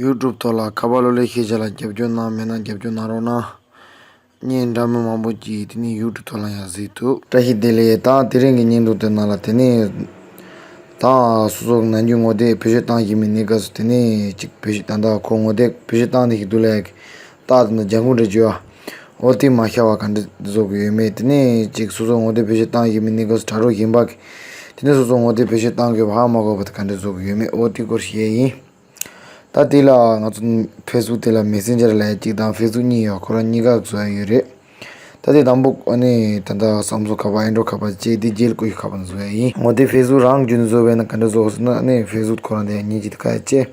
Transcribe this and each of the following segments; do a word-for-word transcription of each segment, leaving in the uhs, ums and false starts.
ཡུ་ཊུབ་ཐོག་ལ་ཁ་པར་གློག་ཀླད་ཤེས་བྱ་ལ་རྒྱབ་སྐྱོར་གནང་མེད་ན་རྒྱབ་སྐྱོར་གནང་རོགས་གནང་། བརྙན་འདྲ་མིན་མང་པོ་ཅིག་དེ་ནས་ཡུ་ཊུབ་ཐོག་ལ་ཡང་གཟིགས་ཐུབ། བཀྲ་ཤིས་བདེ་ལེགས། ད་དེ་རིང་གི་བརྙན་ཐུང་དེ་ནང་ལ་དེ་ནས་ད་སོ་སོ་ནམ་རྒྱུན་ངོ་དེབ་བེད་སྤྱོད་བཏང་བཞིན་པའི་གནས་སྐབས་སུ་དེ་ནས་ཅིག་བེད་སྤྱོད་ད་ལྟ་ཁོ་ངོ་དེབ་བེད་སྤྱོད་བཏང་བསྡད་ཀྱི་འདུག་ལས། ད་དེ་ནས་ལྗང་ཁུ་འདྲ་བྱོས་ཨ། འོ་དེ་མ་ཤར་བ་ག་འདྲ་བཟོ་དགོས་ཡོད་མེད། དེ་ནས་ཅིག་སོ་སོ་ངོ་དེབ་བེད་སྤྱོད་བཏང་བཞིན་པའི་གནས་སྐབས་སུ་དྲ་གྲོགས་གཞན་པ་གིས་དེ་ནས་སོ་སོ་ངོ་དེབ་བེད་སྤྱོད་བཏང་དགོས་པ་ཧ་མ་གོ་བ་དེ་ག་འདྲ་བཟོ་དགོས་ཡོད་མེད། འོ་དེ་སྐོར་བཤད་ཡིན། ད་དེ་ལ་ང་ཚོ་ཕེ་སི་བུག་དེ་ལ་མེ་སེན་ཇར་ལབ་ཡ་གཅིག་དང་ཕེ་སི་བུག་གཉིས་ཡོད། ཁོ་རང་གཉིས་ཀ་བཟོ་ཡ་ཡོད་རེད། ད་དེ་དང་པོ་ཨ་ནི་ད་ལྟ་སམ་སུང་ཁ་པར་ཨེན་ཌོ་ཁ་པར་བཅས་དེ་རྗེས་ལ་ཀུ་ཤུ་ཁ་པར་བཟོ་ཡ་ཡིན། འོ་དེ་ཕེ་སི་བུག་རང་རྒྱུན་བཟོ་བས་ན་ག་འདྲ་བཟོ་ཟེར་ན་ཨ་ནི་ཕེ་སི་བུག་ཁོ་རང་དེ་ཡང་ཉིན་གཅིག་དེ་ཁ་ཡ་བཅས་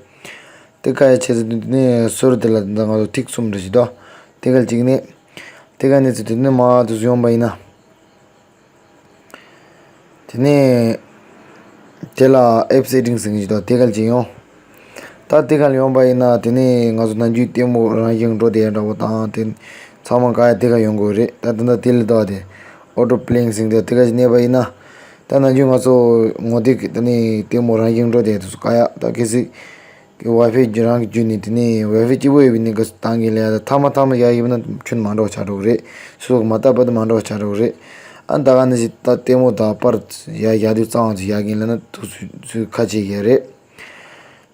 དེ་ཁ་ཡ་བཅས་ཟེར་དུས་དེ་ནས་ཟུར་དེ་ལ་ད་ང་ཚོ་ཐིག་གསུམ་འདྲ་ཞིག་འདུག་དེ་ག་གཅིག་ནི་དེ་ག་ནས་ཚུར་དེ་ནས་མར་དུ་ཡོང་པ་ཡིན་ན། དེ་ནས་དེ་ལ་ཨེབ་སེ་ཊིང་ཟེར་མཁན་ཞིག་འདུག་དེ་ག་ལ་ཅིག་ཡོང་། ད་དེ་ག་ལ་ཡོང་པ་ཡིན་ན་དེ་ནས་ང་ཚོ་ནམ་རྒྱུན་ལྟད་མོ་རང་བཞིན་འགྲོ་བསྡད་ཡ་འདྲ་བོ་དང་དེ་ཚང་མ་ག་ཡ་དེ་ག་ཡོང་དགོས་རེད། ད་དེ་འདྲ་དེ་ལ་ལྟ་བ་དེ་ཨོ་ཊོ་པི་ལེ་ཡིན་ཟེར་མཁན་དེ་དེ་ག་ཅིག་གནས་པ་ཡིན་ན། ད་ནམ་རྒྱུན་ང་ཚོ་ངོ་དེབ་ཀྱི་དེ་ནས་ལྟད་མོ་རང་བཞིན་འགྲོ་བསྡད་དེ་ཚོ་ག་ཡ་ད་གལ་སྲིད། ཀྱི་ཝའི་ཕའི་རང་གི་བརྒྱུད་ནས་དེ་ནས་ཝའི་ཕའི་སྐྱིད་པོ་ཡོད་པའི་གནས་སྐབས་སུ་བཏང་གི་ལ་ཡ་ད་མཐའ་མ་མཐའ་མ་ཡར་ཡིབ་ན་ཁྱོན་མ་འགྲོ་ཆགས་འགྲོ་གི་རེད། སོགས་མ་བཏབ་པ་དེ་མ་འགྲོ་ཆགས་འགྲོ་གི་རེད། ཨ་ད་ག་ནས་ཞིག་ད་ལྟད་མོ་དང་པར་ཡ་ཡ་དུས་གཙང་བ་ཚོ་ཡ་གིན་ལ་ན་དུ་སུ་སུ་ཁ་ཆེ་གི་རེད།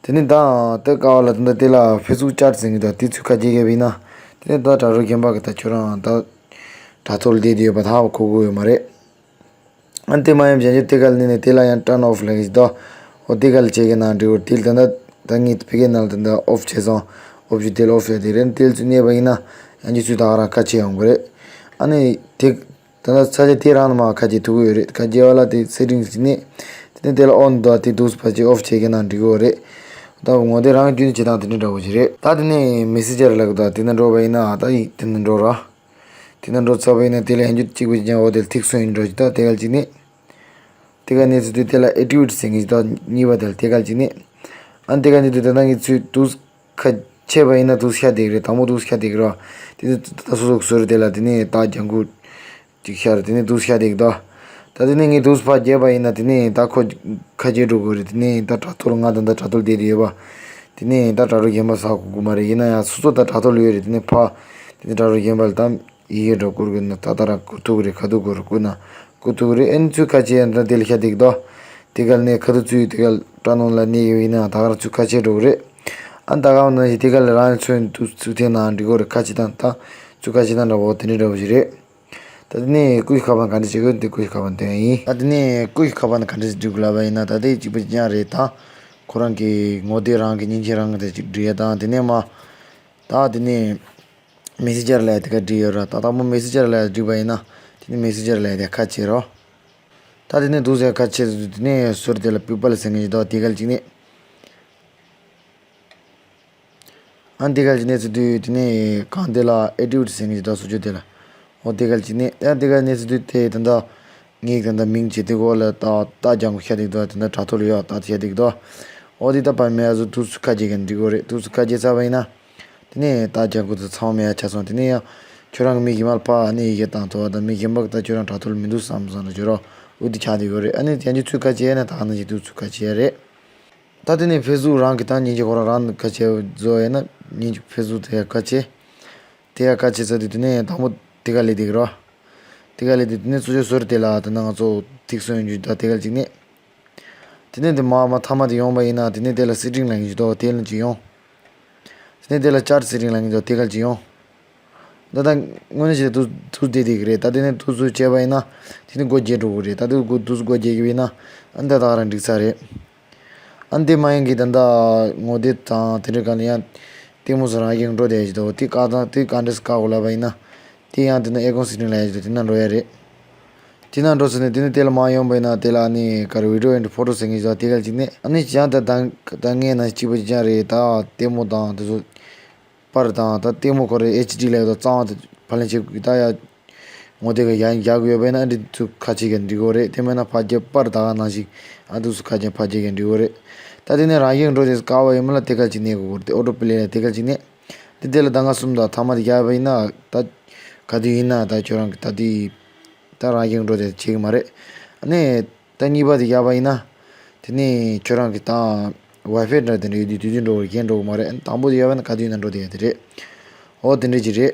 དེ་ནས་ད་ད་ཀ་བ་ལ་ད་ད་དེ་ལ་ཕེ་སི་བུག་ཅེཊ་ཟེར་གི་ད་དེ་ཚུ་ཁ་ཆེ་གི་བས་ན། དེ་ནས་ད་དྲ་གྲོགས་རྒན་པ་གི་ད་ཁྱོད་རང་ད་དྲ་ཐོག་ལ་བསྡད་དེ་ཡོད་པ་ད་ཧ་གོ་གི་ཡོད་མ་རེད། ཨ་དེ་མ་ཡིན་གཞན་ཞིག་དེ་ག་ལ་ནི་ནས་དེ་ལ་ཡང་ཊརན་ཨོཕ་ལབ་ཀྱི་ཞིག་འདུག་འོ་དེ་ག་ལ་བྱེད་ཀྱི་ན་འགྲིག་གོ་དེ་ལ་ད་ལྟ་ད་ངས་ཕ་གི་ནང་ལ་ད་ལྟ་ཨོཕ་བྱས་སོང་། ཨོཕ་ཞིག་དེ་ལ་ཨོཕ་ཡ་དེ་རེད། དེ་ལ་ཚུར་གནས་པ་ཡིན་ན་ཡང་ཅིག་ཚུར་ད་ག་རང་ཁ་ཕྱེ་ཡོང་གི་རེད། ཨ་ནི་དེ་ད་ལྟ་ས་ཆ་དེ་རང་ནས་མར་ཁ་ཕྱེ་ཐུབ་ཀྱི་ཡོད་རེད། ཁ་ཕྱེ་བ་ལ་དེ་སེ་ཊིང་ཞིག་གནས། དེ་ནས་དེ་ལ་ཨོན་འདུག་དེ་འདུག་སེ་ཕར་ཅིག་ཨོཕ་བྱེད་ཀྱི་ན་འགྲིག་གི་རེད། ད་ངོ་དེ་རང་རྒྱུན་བྱེད་སྟངས་དེ་འདྲ་འདྲ་བོ་ཞིག་རེད། ད་དེ་ནས་མེ་སེན་ཇར་ལབ་ཀྱི་འདུག་དེ་ན་འགྲོ་བ་ཡིན་ན་ད་ཡིག་དེ་ན་འགྲོ་ར། དེ་ན་འགྲོ་ཚར་བ་ཡིན་ན་དེ་ལ་ཡང་རྒྱུ་གཅིག་པུ་ཅིག་ཀྱང་འོ་དེ་ལ་ཐིག་སོན་ཡིན་འགྲོ་ཞིག་ད་དེ་ག་ཅིག་ནི། དེ་ག་ནས་ཚུར་དུས་དེ་ལ་ཨེ་ཀྲི་བི་ཊི་ཟེར་མཁན་ཞིག་ད་གཉིས་པ་དེ་ལ་དེ་ག་ཅིག་ནི། ཨ་དེ་ག་ནས་དུས་ད་ལྟ་ངས་ཚུར་དུས་ཁ་ཕྱེ་བ་ཡིན་ན་དུས་ཤ་དེ་ག་རེད། དང་པོ་དུས་ཤ་དེ་ག་རེད། དེ་ནས་ད་སོ་སོ་ཟུར་དེ་ལ་དེ་ནས་ད་ལྗང་ཁུ་ཅིག་ཤར་དེ་ནས་དུས་ཤ་དེ་ག་ད། ད་དེ་ནས་ངས་དུས་ཕར་རྒྱབ་པ་ཡིན་ན་དེ་ནས་ད་ཁོ་ཁ་ཕྱེ་འགྲོ་དགོས་རེད། དེ་ནས་ད་དྲ་ཐོག་ལ་ང་ད་ད་དྲ་ཐོག་ལ་བསྡད་དེ་ཡོད་པ། དེ་ནས་ད་དྲ་གྲོགས་རྒན་པ་ཟ་དགོས་ཀྱི་མ་རེད། ཡིན་ན་ཡང་སོ་སོ་ད་དྲ་ཐོག་ལ་ཡོད་རེད། དེ་ནས་ཕ་དེ་ནས་དྲ་གྲོགས་རྒན་པ་ལ་ད་ཡི་གེ་འདྲ་བསྐུར་དགོས་ན་ད་ད་རང་བསྐུར་ཐུབ་ཀྱི་རེད། ཁ་ཐུག་དགོས་རེད། བསྐུར་ཐུབ་ཀྱི་རེད། ཨེ་ནས་ཚུར་ཁ་ཕྱེ་ཡང་ད་དེ་ལ་ཤ་དེ་ག་ད། དེ་ག་ལ་ནས་ཁ་ཐུག་ཚུར་དེ་ག་ལ་དྲ་ནང་ལ་གནས་ཡོད་ཡིན་ན་ད་ག་རང་ཚུར་ཁ་ཕྱེ་འགྲོ་གི་རེད། ཨ་ད་ག་ནང་བཞིན་དེ་ག་ལ་རང་ཚུར་དུས་ཚུར་འཐེན་ན་འགྲིག་གི་རེད། ཁ་ཕྱེ་སྟངས་ད་ཚུར་ཁ་ཕྱེ་སྟངས་འདྲ་བོ་དེ་འདྲ་འདྲ་བོ་ཞིག་རེད། ད་དེ་ནས་ཀུ་ཤུ་ཁ་པར་ག་འདྲ་བྱེད་དགོས་དེ་ཀུ་ཤུ་ཁ་པར་འདོན་ཡིན། ད་དེ་ནས་ཀུ་ཤུ་ཁ་པར་ནི་ག་འདྲ་ཞིག་འབྲི་དགོས་ལབ་པ་ཡིན་ན་ད་དེ་གཅིག་པ་གཅིག་རྐྱང་རེད། ད་ཁོ་རང་གི་ངོ་དེབ་རང་གི་མཉེན་ཆས་རང་གི་དེ་གཅིག་འབྲི་ཡ་དང་དེ་ནས་མ། ད་དེ་ནས་མེ་སེན་ཇར་ལབ་ཡ་དེ་ག་འབྲི་ཡོད་ར། ད་དང་པོ་མེ་སེན་ཇར་ལབ་ཡ་འབྲི་བ་ཡིན་ན་དེ་ནས་མེ་སེན་ཇར་ལབ་ཡ་དེ་ཁ་ཕྱེ་རོགས། ད་དེ་ནས་འདུག་ཟེར་ཁ་ཕྱེ་དུས་དེ་ནས་ཟུར་དེ་ལ་པི་པལ་ཟེར་མཁན་ཞིག་འདུག་དེ་ག་ལ་གཅིག་ནས། ཨ་འདི་ག་ཅིག་གནས་ཚུལ་དུས་དེ་ནས་གང་དེ་ལ་ཨེ་ཊི་བི་ཊི་ཟེར་མཁན་ཞིག་འདུག་སོ་ཅོ་དེ་ལ། ཨོ་དེ་ག་ཅིག་གནས་ཨ་འདི་ག་གནས་ཚུལ་དུས་དེ་ད་ལྟ་ངས་ད་ལྟ་མིང་བྱེད་དུས་གོ་ལ་ད་ད་ལྗང་ཁུ་ཤ་དེ་འདུག་དེ་འདྲ་དྲ་ཐོག་ལ་ཡོད་ད་ཤ་དེ་འདུག་ཨོ་དེ་ད་བར་མེད་ཨ་ཟུ་དུས་སུ་ཁ་ཅིག་གི་འགྲིག་གོ་རེད། དུས་སུ་ཁ་ཅིག་ཚར་བ་ཡིན་ན། དེ་ནས་ད་ལྗང་ཁུ་དེ་ཚང་མ་ཡ་ཆ་སོང་། དེ་ནས་ཡང་ཁྱོད་རང་གི་མི་གཞན་མ་ལ་ཕ་ཨ་ནི་ཡི་གེ་བཏང་ཐུབ་བ་དང་མི་གཞན་པ་གི་ད་ཁྱོད་རང་དྲ་ཐོག་ལ་མི་འདུག་བསམ་བསམ་ར་བརྗོད་རོགས་ཨུ་དེ་ཆགས་དེ་གོ་རེད། ཨ་ནི་ཡང་ཅིག་ཚུར་ཁ་ཅིག་ཡ་ན་ད་ཨ་ནི་ཅིག་དུས་ཚུར་ཁ་ཅིག་ཡ་རེད། ད་དེ་ནས་ཕེ་སི་བུག་རང་གི་ད་ཉིན་གཅིག་ཁོ་རང་རང་ཁ་ཆེ་བཟོ་ཡས་ན་ཉིན་གཅིག་ཕེ་སི་བུག་དེ་ཡ་ཁ་ཆེ། དེ་ཡ་ཁ་ཆེ་ཚར་དུས་དེ་ནས་དང་པོ་དེ་ག་ལས་དེ་གི་རོ། དེ་ག་ལས་དེ་དེ་ནས་གཙོ་ཆེ་ཟུར་དེ་ལ་དེ་ན་ང་ཚོ་ཐིག་སོན་རྒྱུ་ད་དེ་ག་ཅིག་ནས། དེ་ནས་དེ་མ་མ་ཐ་མ་དེ་ཡོང་པ་ཡིན་ན་དེ་ནས་དེ་ལ་སི་ཊིང་ལ་ཡིན་གྱི་དོ་དེ་ལ་ཅིག་ཡོང་། དེ་ནས་དེ་ལ་ཅར་སི་ཊིང་ལ་ཡིན་གྱི་དོ་དེ་ག་ཅིག་ཡོང་། ད་ལྟ་དངོས་གནས་བྱས་ཏེ་དུས་དུས་བསྡད་བསྡད་ཀྱི་རེད། ད་དེ་ནས་དུས་ཚོད་བྱས་པ་ཡིན་ན་དེ་ནས་སྒོ་རྒྱག་འགྲོ་གི་རེད། ད་དུས་སྒོ་དུས་སྒོ་རྒྱག་གི་ཡིན་ན་ཨ་ད་ད་ག་རང་འགྲིག་ཚར་རེད། ཨ་འདི་མ་ཡིན་གྱི་ད་ལྟ་ངོ་དེབ་དང་དེ་འདྲ་ག་ལ་ཡང་ལྟད་མོ་ཟེར་རང་བཞིན་འགྲོ་བསྡད་ཀྱི་འདུག་དེ་བཀག་སྟངས་དེ་ག་འདྲས་བཀག་དགོས་ལབ་པ་ཡིན་ན་དེ་ཡང་དེ་ན་ཨེ་ཀོན་སི་ཊིང་ལབ་ཡ་ཞིག་འདུག་དེ་ན་འགྲོ་ཡ་རེད། དེ་ན་འགྲོ་ཟེར་ནས་དེ་ནས་དེ་ལ་མ་ཡོང་པ་ཡིན་ན་དེ་ལ་ཨ་ནི་ག་རེ་བི་ཌི་ཡོ་ཨེན་ཌི་ཕོ་ཊོ་ཟེར་མཁན་ཞིག་འདུག་དེ་ག་ཅིག་ནས་ཨ་ནི་ཡང་ད་ད་ད་ངས་ན་གཅིག་པ་ཅིག་ཀྱང་རེད། ད་ལྟད་མོ་དང་དེ་ཚོ། པར་དང་ད་ལྟད་མོ་ཁོ་རེ་ཨེཆ་ཌི་ལབ་ཡོད་དོ་གཙང་བ་དེ་ཕབ་ལེན་བྱེད་དགོས་ད་ཡ། ངོ་དེ་ག་ཡ་རྒྱག་དགོས་ཡོད་པས་ན་ཨ་འདི་ཚུ་ཁ་ཕྱེ་ག་འགྲིག་གོ་རེད། དེ་མེད་ན་ཕ་རྒྱབ་པར་ད་ག་ནང་བཞིན་ཨ་འདི་ཚུ་ཁ་ཕྱེ་ཕ་རྒྱབ་ག་འགྲིག་གོ་རེད། ད་དེ་ནས་རང་བཞིན་འགྲོ་དེ་ཀ་བ་ཡིན་མ་ལ་དེ་ག་ཅིག་གནས་དགོས་གོ་རེད། དེ་ཨོ་ཊོ་པི་ལེ་ལ་དེ་ག་ཅིག་གནས། དེ་དེ་ལ་ཟླ་ང་གསུམ་དང་ཐ་མ་དེ་རྒྱག་པ་ཡིན་ན་ད་ག་དུས་ཡིན་ན་ད་ཁྱོད་རང་གི་ད་དེ་ད་རང་བཞིན་འགྲོ་དེ་བྱེད་གི་མ་རེད། ཨ་ནི། ད་གཉིས་པ་དེ་བཞག་པ་ཡིན་ན། དེ་ནས་ཁྱོད་རང་གི་ད་ ཝའི་ཕའི་འདྲ་དེ་འདྲ་ཡོད་དུས་དུས་དུས་འགྲོ་བར་གཞན་འགྲོ་གི་མ་རེད། དང་པོ་དེ་ཡོད་པ་ན་ག་དུས་ཡིན་ན་འགྲོ་བསྡད་ཡ་དེ་རེད། ཨོ་དེ་འདྲ་ཅིག་རེད།